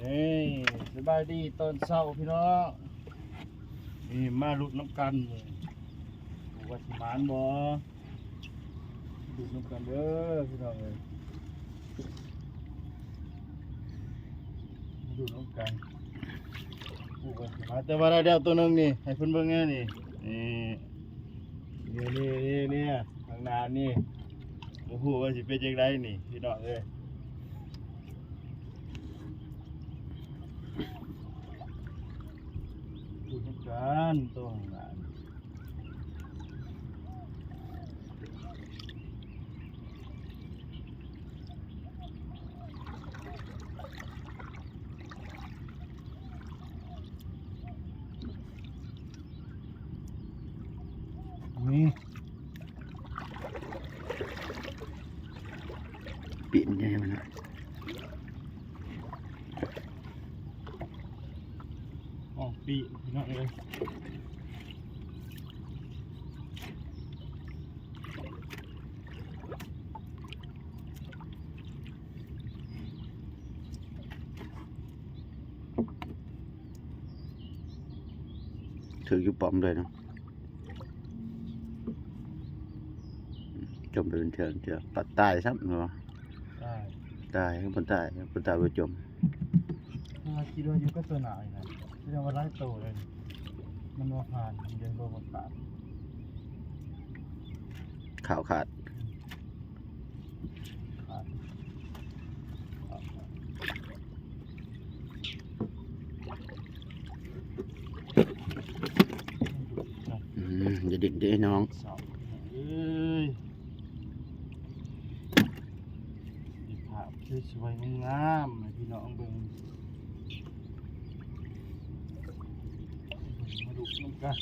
ເອີຍ ສະບາຍດີຕອນເຊົ້າພີ່ນ້ອງ ນີ້ມາລຸ້ນນຳກັນ ວ່າຊິໝານບໍ່ ລຸ້ນນຳກັນເດີພີ່ນ້ອງເອີຍ ລຸ້ນນຳກັນ ວ່າຊິໝານ ແຕ່ວ່າໄດ້ແລ້ວໂຕໜຶ່ງນີ້ ໃຫ້ເພິ່ນເບິ່ງແດ່ນີ້ ນີ້ ນີ້ ນີ້ ນີ້ ຂ້າງໜ້ານີ້ ບໍ່ຮູ້ວ່າຊິເປັນຈັ່ງໃດນີ້ພີ່ນ້ອງເອີຍ ດູນຳກັນໂຕຂ້າງໜ້ານີ້ ນີ້ ປີ້ນໃຫຍ່ມັນນະ ອອກປີ້ພີ່ນ້ອງເອີຍ. ຖືກຢູ່ປ້ອມເລີຍເນາະ ຈົມໄປເປັນເທື່ອເທື່ອ ປາຕາຍຊ້ຳເນາະ ຕາຍ ຕາຍ ບໍ່ຕາຍ ບໍ່ຕາຍບໍ່ຈົມ ເພາະວ່າຄິດວ່າຢູ່ກັບຕົວໜ້ານີ້ນະ ແສດງວ່າຫຼາຍໂຕເລີຍ ມັນບໍ່ຜ່ານ ມັນເດີນບໍ່ຜ່ານ ຂາວຂາດ ຂາດ ຂາດ ຂາດ ອືມ ຢ່າດຶງເດ້ນ້ອງ ເອີຍ ມີພາບສວຍໆງາມໆໃຫ້ພີ່ນ້ອງເບິ່ງ ມາລຸ້ນນຳກັນ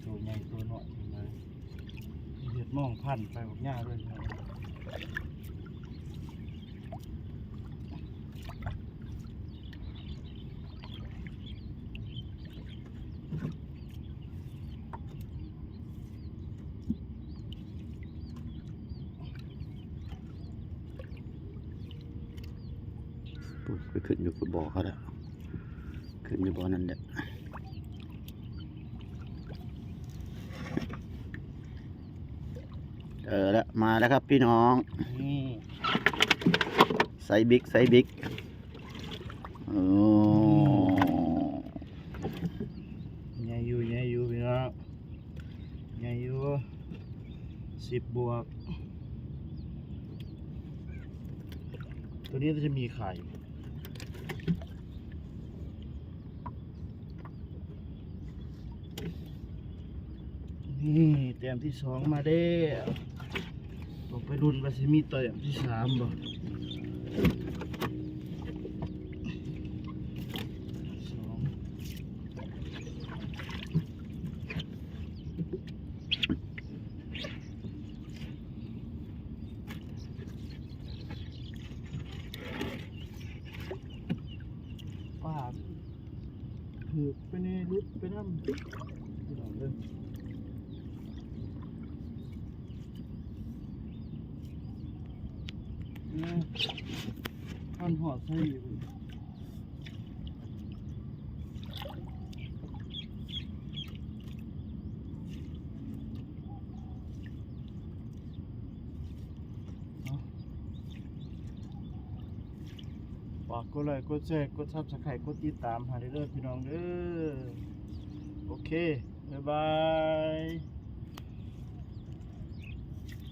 ໂຕໃຫຍ່ໂຕນ້ອຍເປັນໃດ ເຮັດມອງພັນໄປບັກຍາວເລີຍ. ໄປຂຶ້ນຢູ່ບໍ່ເຂົາແລ້ວ ຂຶ້ນຢູ່ບໍ່ນັ້ນແຫຼະ. ເອີ ລະ ມາແລ້ວຄັບພີ່ນ້ອງ ນີ້ ໄຊບິກ ໄຊບິກ ໂອ້ ໃຫຍ່ຢູ່ ໃຫຍ່ຢູ່ພີ່ນ້ອງ ໃຫຍ່ຢູ່ ສິບບວກ ໂຕນີ້ຈະມີໄຂ່. ນີ້ແຕ້ມທີສອງມາແລ້ວ ຕ້ອງໄປລຸ້ນວ່າຊິມີແຕ້ມທີສາມບໍ່ ສອງ ປາດ ຖືກໄປແດ່ ຫຼຸດໄປນຳ ພີ່ນ້ອງເອີຍ ເອີ ມັນຮອດໃສອີກ. ຝາກກົດໄລ ກົດແຊ ກົດຊັບສະໄຄ ກົດຕິດຕາມໃຫ້ເດີພີ່ນ້ອງເດີ ໂອເຄ ບາຍບາຍ.